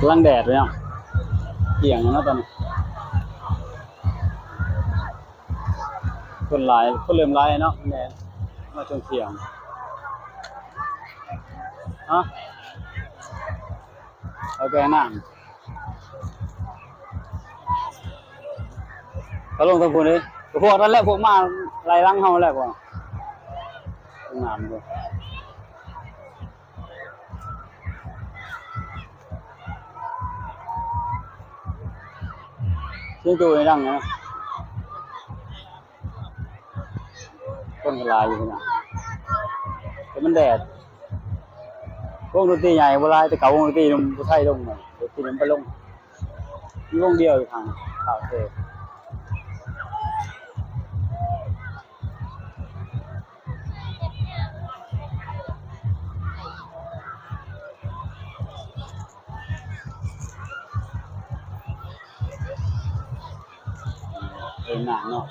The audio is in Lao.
ກຳລັງແດດເລີຍເນາະ ທ່ຽງເນາະຕອນນີ້ ຄົນຫຼາຍ ຄົນເລີ່ມຫຼາຍເນາະ ແດດມາຊ່ວງທ່ຽງ. ຮະ ເອົາແຕ່ນ້ຳ ເຂົາລົງທາງພຸ້ນເດ້ ພວກນັ້ນແຫຼະ ພວກມາໄລ່ຫຼັງເຮົາແຫຼະ ພວກນ້ຳຢູ່. ສຽງຕູ້ນີ້ດັງເນາະ ຄົນກໍຫຼາຍຢູ່ພຸ້ນນະ ແຕ່ມັນແດດ. ວົງດົນຕີໃຫຍ່ບໍ່ຫຼາຍ ແຕ່ເກົ່າວົງດົນຕີໜຸ່ມຜູ້ໄທລົງ ດົນຕີໜຸ່ມໄປລົງ ມີວົງດຽວຢູ່ທາງປາກເຊ. ເອີ ນ້ຳເນາະ